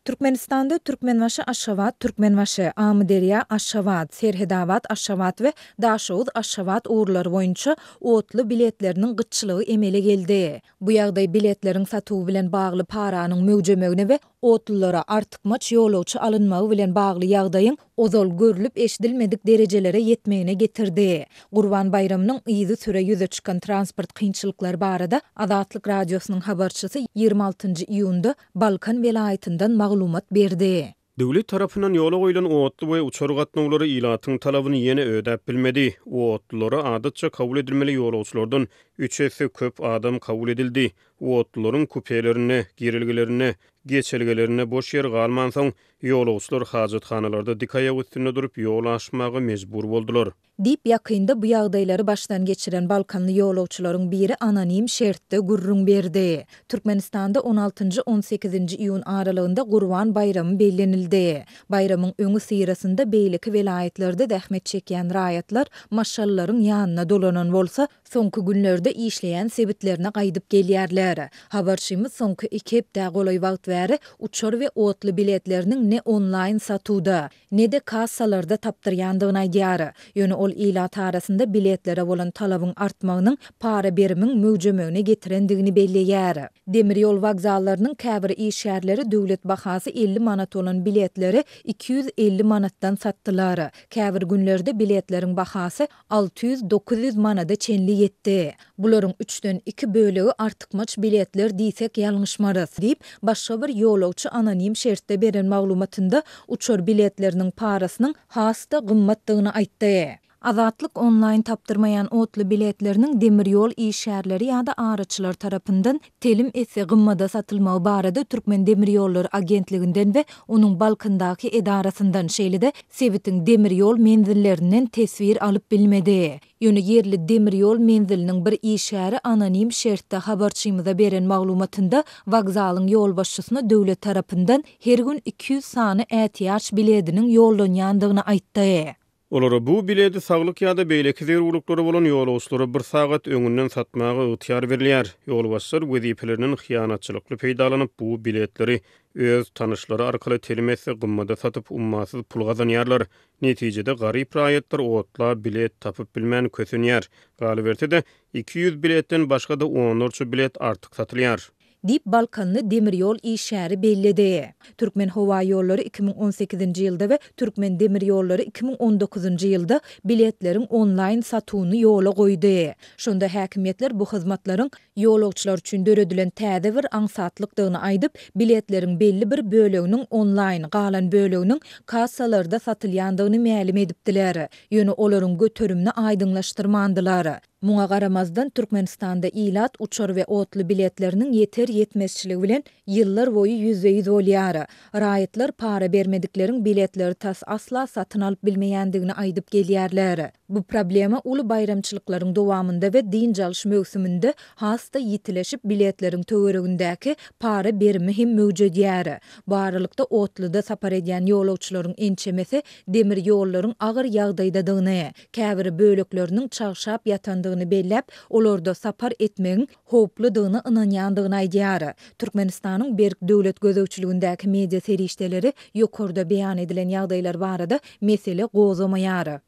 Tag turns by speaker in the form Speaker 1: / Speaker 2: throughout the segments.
Speaker 1: Türkmenistanda Türkmenbaşy-Aşgabat, Türkmenbaşy, Amyderýa, Aşgabat, Serhedabat, Aşgabat we Daşoguz, Aşgabat ugurlary boýunça otly biletleriniň gytçylygy emele geldi. Bu ýagdaý biletleriň satuwy bilen bagly paranyň möwjemegine we otlulara artykmaç ýolagçy alynmagy bilen bagly ýagdaýyň ozal görlüp-eşidilmedik derejelere ýetmegine getirdi. Gurban baýramynyň yzysüre ýüze çykan transport kynçylyklary barada Azatlyk Radiosynyň habarçysy 26 iýunda Balkan welaýatyndan maglumat berdi.
Speaker 2: Döwlet tarapyndan ýola goýlan otly we uçar gatnawlary ilatyň talabyny ýene ödäp bilmedi. Otlulara adatça kabul edilmeli ýolagçylardan üç esse köp adam kabul edildi. Otlularyň kupelerinde, girelgelerinde, geçelgelerinde boş ýer galmansoň, ýolagçylar hajathanalarda dik aýak üstünde durup ýol aşmaga mejbur boldular.
Speaker 1: Diýip, ýakynda bu ýagdaýlary başdan geçiren balkanly ýolagçylaryň biri anonim şertde gürrüň berdi. Türkmenistanda on altynjy, on sekizinji iýun aralygynda Gurban baýramy bellenildi. Baýramyň öňüsyrasynda beýleki welaýatlarda zähmet çekýän raýatlar maşgalalaryň ýanyna dolanan bolsa, soňky günlerde işleýän sebitlerine gaýdyp gelýärler. Habarçymyz soňky iki hepdä golaý wagt bäri uçar we otly biletleriniň ne onlaýn satuwda, ne-de kassalarda tapdyrýandygyny aýdýar. Ýöne ol ilat arasynda biletlere bolan talabyň artmagynyň para-berimiň möwjemegine getirendigini belleýär. Demir ýol wokzallarynyň käbir işgärleri döwlet bahasy 50 manat bolan biletleri 250 manatdan satdylar. Käbir günlerde biletleriň bahasy 600-900 manada çenli ýetdi. Bularyň üçden iki bölegi artykmaç biletler diýsek ýalňyşmarys, diýip, başga bir ýolagçy anonim şertde beren maglumatynda uçar biletleriniň parasynyň has-da gymmatdygyny aýtdy. Azatlyk onlaýn tapdyrmaýan otly biletleriniň demir ýol işgärleri ýa-da araçylar tarapyndan telim esse gymmada satylmagy barada Türkmendemirýollary agentliginden we onuň Balkandaky edarasyndan, şeýle-de sebitiň demir ýol menzillerinden teswir alyp bilmedi. Ýöne ýerli demir ýol menziliniň bir işgäri anonim şertde habarçymyza beren maglumatynda wokzalyň ýolbaşçysyna döwlet tarapyndan her gün 200 sany ätiýaç bilediniň ýollanýandygyny aýtdy.
Speaker 2: Olara bu biledi saglyk ýa-da beýleki zerurlyklary bolan ýolagçylara bir sagat öňünden satmaga ygtyýar berilýär. Ýolbaşçylar wezipelerinden hyýanatçylykly peýdalanyp, bu biletleri öz tanyşlary arkaly telim esse gymmada satyp, ummasyz pul gazanýarlar. Netijede, garyp raýatlar otla bilet tapyp bilmän kösenýär. Galyberse-de, 200 biletden başga-da onlarça bilet artyk satylýar.
Speaker 1: Diýip, balkanly demir ýol işgäri belledi. Türkmenhowaýollary 2018-nji ýylda we Türkmendemirýollary 2019-njy ýylda biletleriň onlaýn satuwyny ýola goýdy. Şonda häkimiýetler bu hyzmatlaryň ýolagçylar üçin döredilen täze bir aňsatlykdygyny aýdyp, biletleriň belli bir böleginiň onlaýn, galan böleginiň kassalarda satylýandygyny mälim edipdiler. Ýöne olaryň göterimini aýdyňlaşdyrmandylar. Muňa garamazdan, Türkmenistanda ilat uçar we otly biletleriniň ýeter-ýetmezçiligi bilen ýyllar boýy ýüzbe-ýüz bolýar. Raýatlar para bermedikleriň biletleri tas asla satyn alyp bilmeýändigini aýdyp gelýärler. Bu problema uly baýramçylyklaryň dowamynda we dynç alyş möwsüminde has-da ýitileşip, biletleriň töweregindäki para berimi hem möwjedýär. Bu aralykda, otluda sapar edýän ýolagçylaryň ençemesi demir ýollaryň agyr ýagdaýdadygyny, käbir bölekleriniň çagşap ýatandygyny belläp, olarda sapar etmegiň howpludygyna ynanýandygyny aýdýar. Türkmenistanyň berk döwlet gözegçiligindäki media serişdeleri ýokarda beýan edilen ýagdaýlar barada mesele gozgamaýar.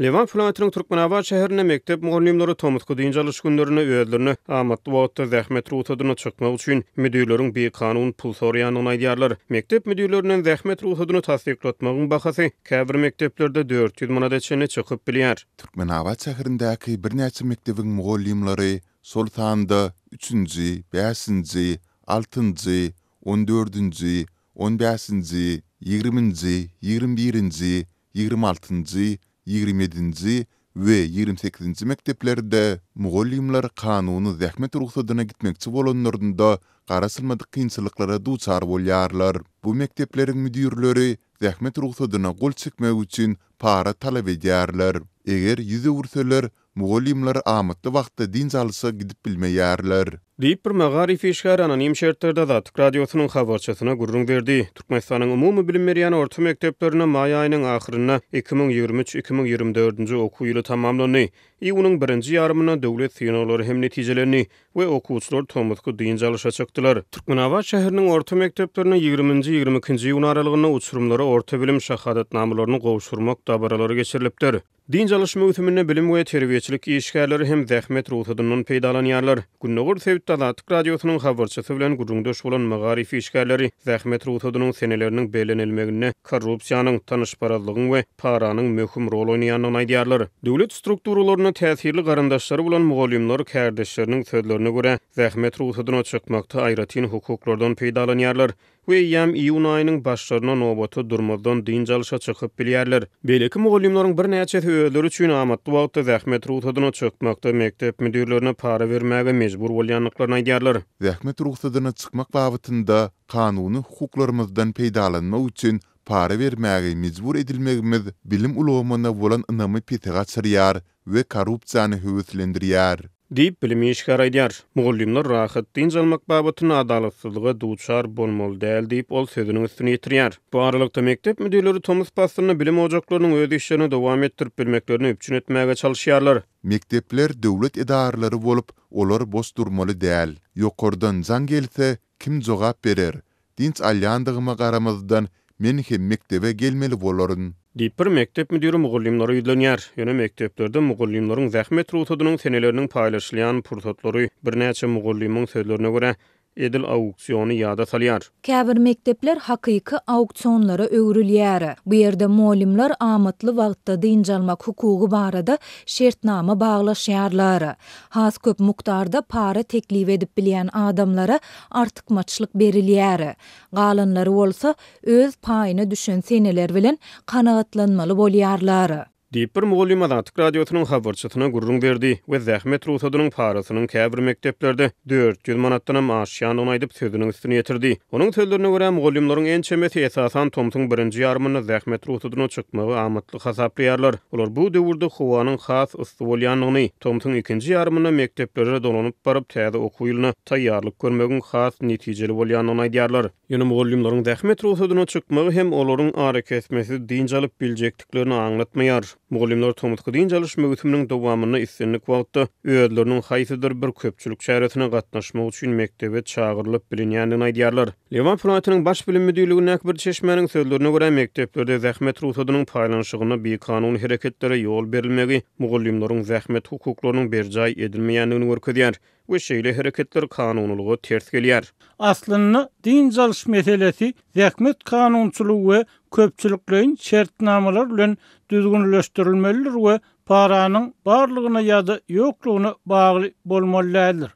Speaker 2: Lebap welaýatynyň Türkmenabat şäherinde mekdep mugallymlary tomusky dynç alyş günlerinde özlerine amatly wagtda zähmet rugsadyna çykmak üçin müdirleriň bikanun pul soraýandygyny aýdýarlar. Mekdep müdirlerinden zähmet rugsadyny tassyklatmagyň bahasy käbir mekdeplerde 400 manada çenli çykyp bilýär.
Speaker 3: Türkmenabat şäherindäki birnäçe mekdebiň mugallymlary, şol sanda üçünji, bäşinji, altynjy, on dördünji, on bäşinji, ýigriminji, ýigrimu birinji, 26-njy, 27-nji we 28-nji mekdeplerde mugallymlar kanuny zähmet rugsadyna gitmekçi bolanlarynda garaşylmadyk kynçylyklara duçar bolýarlar. Bu mekdepleriň müdirleri zähmet rugsadyna gol çekmek üçin para talap edýärler. Eger ýüz öwürseler, mugallymlar amatly wagtda dynç alyşa gidip bilmeýärler.
Speaker 2: Diýip, bir magaryf işgäri anonim şertlerde Azatlyk Radiosynyň habarçysyna gürrüň berdi. Türkmenistanyň umumy bilim berýän orta mekdeplerinde maý aýynyň ahyrynda 2023, 2024-nji okuw ýyly tamamlandy. Iýunyň birinji ýarymynda döwlet synaglary hem netijelendi we okuwçylar tomusky dynç alyşa çykdylar. Türkmenabat şäheriniň orta mekdeplerinde ýigriminji, 22-nji iýun aralygynda uçurymlara orta bilim şahadatnamalaryny gowşurmak dabaralary geçirilipdir. Dynç alyş möwsüminde bilim we terbiýeçilik işgärleri hem zähmet rugsadyndan peýdalanýarlar. Gündogar sebitde Azatlyk Radiosynyň habarçysy bilen gürrüňdeş bolan magaryf işgärleri zähmet rugsadynyň seneleriniň bellenilmeginde korrupsiýanyň, tanyşparazlygyň we paranyň möhüm rol oýnaýandygyny aýdýarlar. Döwlet strukturalarynda täsirli garyndaşlary bolan mugallymlar kärdeşleriniň sözlerine görä, zähmet rugsadyna çykmakda aýratyn hukuklardan peýdalanýarlar we eýýäm iýun aýynyň başlaryna nobata durmazdan dynç alyşa çykyp bilýärler. Beýleki mugallymlaryň birnäçesi özleri üçin amatly wagtda zähmet rugsadyna çykmakda mekdep müdirlerine para bermäge mejbur bolýandyklaryny aýdýarlar.
Speaker 3: Zähmet rugsadyna çykmak babatynda kanuny hukuklarymyzdan peýdalanmak üçin para bermäge mejbur edilmegimiz bilim ulgamyna bolan ynamy pese gaçyrýar we korrupsiýany höweslendirýär.
Speaker 2: Diýip, bilim işgäri aýdýar. Mugallymlar rahat dynç almak babatynda adalatsyzlyga duçar bolmaly däl diýip, ol sözüniň üstüni ýetirýär. Bu aralykda, mekdep müdirleri tomus paslynda bilim ojaklarynyň öz işlerini dowam etdirip bilmeklerini üpjün etmäge çalyşýarlar.
Speaker 3: Mekdepler döwlet edaralary bolup, olar boş durmaly däl. Ýokardan jaň gelse, kim jogap berer? Dynç alýandygyma garamazdan, men hem mekdebe gelmeli bolaryn.
Speaker 2: Diýip, bir mekdep müdiri mugallymlara ýüzlenýär. Ýöne mekdeplerde mugallymlaryň zähmet rugsadynyň seneleriniň paýlaşylýan pursatlary, birnäçe mugallymyň sözlerine görä, edil auksiony ýada salýar.
Speaker 1: Käbir mekdepler hakyky auksionlara öwrülýär. Bu ýerde mugallymlar amatly wagtda dynç almak hukugy barada şertnama baglaşýarlar. Has köp mukdarda para teklip edip bilýän adamlara artykmaçlyk berilýär. Galanlary bolsa öz paýyna düşen seneler bilen kanagatlanmaly bolýarlar.
Speaker 2: Diýip, bir mugallym Azatlyk Radiosynyň habarçysyna gürrüň berdi we zähmet rugsadynyň parasynyň käbir mekdeplerde 400 manatdanam aşýandygyny aýdyp, sözüniň üstüni ýetirdi. Onuň sözlerine görä, mugallymlaryň ençemesi esasan tomsuň birinji ýarymynda zähmet rugsadyna çykmagy amatly hasaplaýarlar. Olar bu döwürde howanyň has yssy bolýandygyny, tomsuň ikinji ýarymynda mekdeplere dolanyp baryp, täze okuw ýylyna taýýarlyk görmegiň has netijeli bolýandygyny aýdýarlar. Ýöne mugallymlaryň zähmet rugsadyna çykmagy hem olaryň arakesmesiz dynç alyp biljekdiklerini aňlatmaýar. Mugallymlar tomusky dynç alyş möwsüminiň dowamynda islendik wagtda özleriniň haýsydyr bir köpçülik çäresine gatnaşmak üçin mekdebe çagyrylyp bilinýändigini aýdýarlar. Lebap welaýatynyň Baş bilim müdirligindäki bir çeşmäniň sözlerine görä, mekdeplerde zähmet rugsadynyň paýlanyşygynda bikanun hereketlere ýol berilmegi mugallymlaryň zähmet hukuklarynyň berjaý edilmeýändigini görkezýär. we şeýle hereketler kanunylyga ters gelýär.
Speaker 4: Aslynda, dynç alyş meselesi zähmet kanunçylygy we köpçülikleýin şertnamalar bilen düzgünleşdirilmelidir we paranyň barlygyna ýa-da ýoklugyna bagly bolmaly däldir.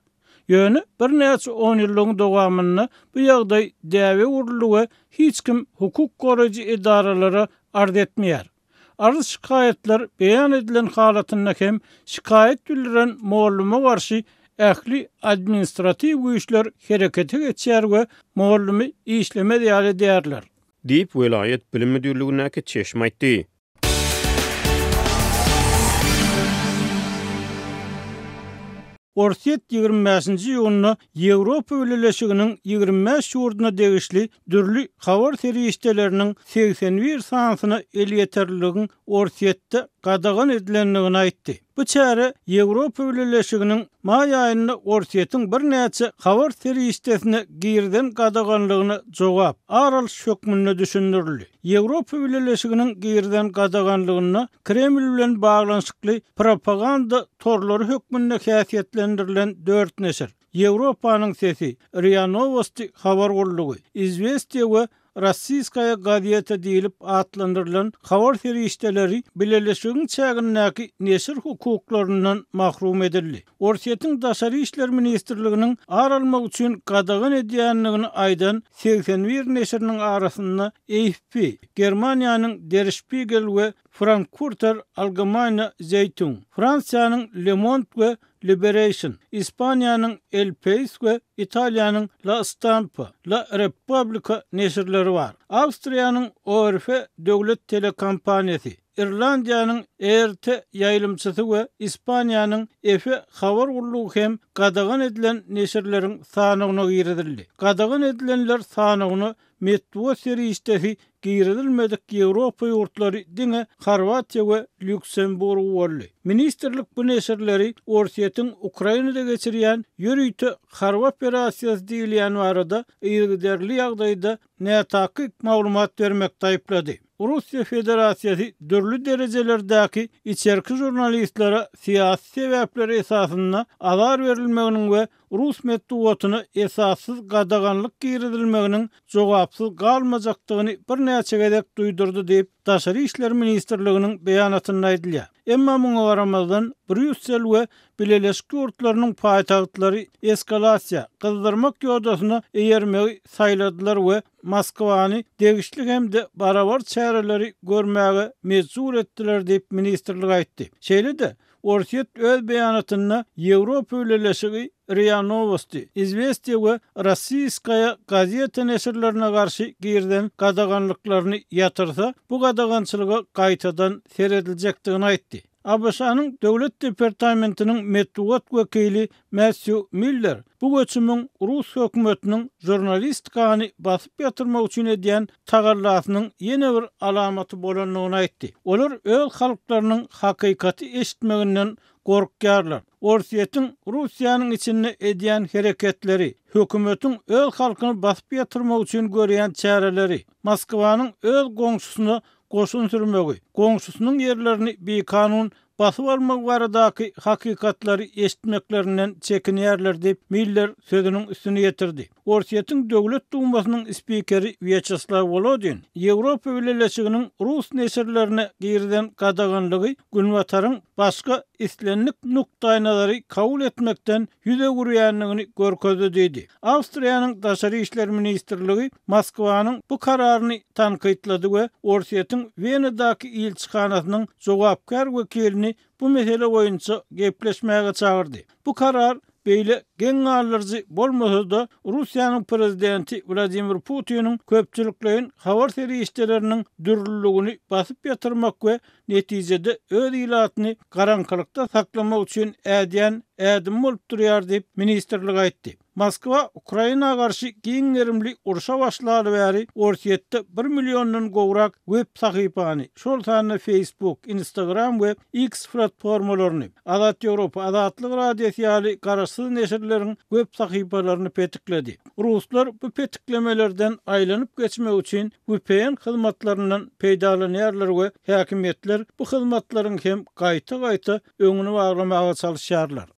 Speaker 4: Ýöne birnäçe onýyllygyň dowamynda bu ýagdaý däbe öwrüldi we hiç kim hukuk goraýjy edaralara arz etmeýär. Arz-şikaýatlar beýan edilen halatynda hem şikaýat bildiren mugallyma garşy ähli administratiw güýçler herekete geçýär we mugallymy işlemez ýaly edýärler.
Speaker 2: Diýip, welaýat bilim müdirligindäki çeşme aýtdy.
Speaker 4: Orsýet 25-nji iýunda Ýewropa Bileleşiginiň 25 ýurduna degişli dürli habar serişdeleriniň 81 sanysyna elýeterliligiň Orsýetde gadagan edilendigini aýtdy. Bu çäre Ýewropa Bileleşiginiň maý aýynda Orsýetiň birnäçe habar serişdesine girizen gadaganlygyna jogap, ar alyş hökmünde düşündirildi. Ýewropa Bileleşiginiň girizen gadaganlygynda Kreml bilen baglanyşykly propaganda torlary hökmünde häsiýetlendirilen dört neşir, Ýewropanyň sesi, Ria Nowosti habar gullugy, Izwestiýa we Rossiýskaýa gazeta diýlip atlandyrylan habar serişdeleri bileleşigiň çägindäki neşir hukuklaryndan mahrum edildi. Orsýetiň Daşary işler ministrliginiň ar almak üçin gadagan edýändigini aýdan 81 neşiriniň arasynda AFP, Germaniýanyň Der Spiegel we Frankfurter Allgemeine Zeitung, Fransiýanyň Le Monde we Liberation, Ispaniýanyň El Pais we Italiýanyň La Stampa, La Repubblica neşirleri bar. Awstriýanyň ORF döwlet telekompaniýasy. Irlandiýanyň ERT ýaýlymçysy we Ispaniýanyň EFE habar gullugy hem gadagan edilen neşirleriň sanawyna girizildi. Gadagan edilenler sanawyna metbugat serişdesi girizilmedik Ýewropa ýurtlary diňe Horwatiýa we Lýuksemburg boldy. Ministrlik bu neşirleri Orsýetiň Ukrainada geçirýän ýörite harby operasiýasy diýilýän barada yzygiderli ýagdaýda nätakyk maglumat bermekde aýyplady. Russiýa Federasiýasy dürli derejelerdäki içerki žurnalistlere syýasy sebäpler esasynda azar berilmeginiň we rus metbugatyna esassyz gadaganlyk girizilmeginiň jogapsyz galmajakdygyny birnäçe gezek duýdurdy diýip, Daşary işler ministrliginiň beýanatynda aýdylýar. Emma muňa garamazdan, Brýussel we Bileleşik ýurtlarynyň paýtagtlary eskalasiýa, gyzdyrmak ýodasyna eýermegi saýladylar we Moskwany degişli hem-de barabar çäreleri görmäge mejbur etdiler diýip, ministrlik aýtdy. Şeýle-de, Orsýet öz beýanatynda Ýewropa Bileleşigi RIA Nowosti, Izwestiýa we Rossiýskaýa gazeta neşirlerine garşy girizen gadaganlyklaryny ýatyrsa, bu gadagançylyga gaýtadan serediljekdigini aýtdy. ABŞ-nyň Döwlet departamentiniň metbugat wekili Mätýu Miller bu göçümiň rus hökümetiniň žurnalistikany basyp ýatyrmak üçin edýän tagallasynyň ýene bir alamaty bolandygyny aýtdy. Olar öz halklarynyň hakykaty eşitmeginden gorkýarlar. Orsýetiň Russiýanyň içinde edýän hereketleri, hökümetiň öz halkyny basyp ýatyrmak üçin görýän çäreleri, Moskwanyň öz goňşusyna goşun sürmegi, goňşusynyň ýerlerini bikanun basyp almagy baradaky hakykatlary eşitmeklerinden çekinýärler diýip, Miller sözüniň üstüni ýetirdi. Orsýetiň Döwlet Dumasynyň spikeri Wýaçeslaw Wolodin Ýewropa Bileleşiginiň rus neşirlerine girizen gadaganlygy Günbataryň başga islendik nukdaýnazary kabul etmekden ýüz öwürýändigini görkezdi diýdi. Awstriýanyň Daşary işler ministrligi Moskwanyň bu kararyny tankytlady we Orsýetiň Wenadaky ilçihanasynyň jogapkär wekilini bu mesele boýunça gepleşmäge çagyrdy. Bu karar beýle geň galdyryjy bolmasa-da, Russiýanyň prezidenti Wladimir Putiniň köpçülikleýin habar serişdeleriniň dürlüligini basyp ýatyrmak we netijede öz ilatyny garaňkylykda saklamak üçin ädýän ädimi bolup durýar diýip, ministrlik aýtdy. Moskwa Ukraina garşy giň gerimli urşa başlaly bäri Orsýetde bir milliondan gowrak web sahypany, şol sanda Facebook, Instagram we X platformalaryny, Azat Ýewropa, Azatlyk Radiosy ýaly garaşsyz neşirleriň web sahypalaryny petikledi. Ruslar bu petiklemelerden aýlanyp geçmek üçin vpn hyzmatlaryndan peýdalanýarlar we häkimiýetler bu hyzmatlaryň hem gaýta-gaýta öňüni baglamaga çalyşýarlar.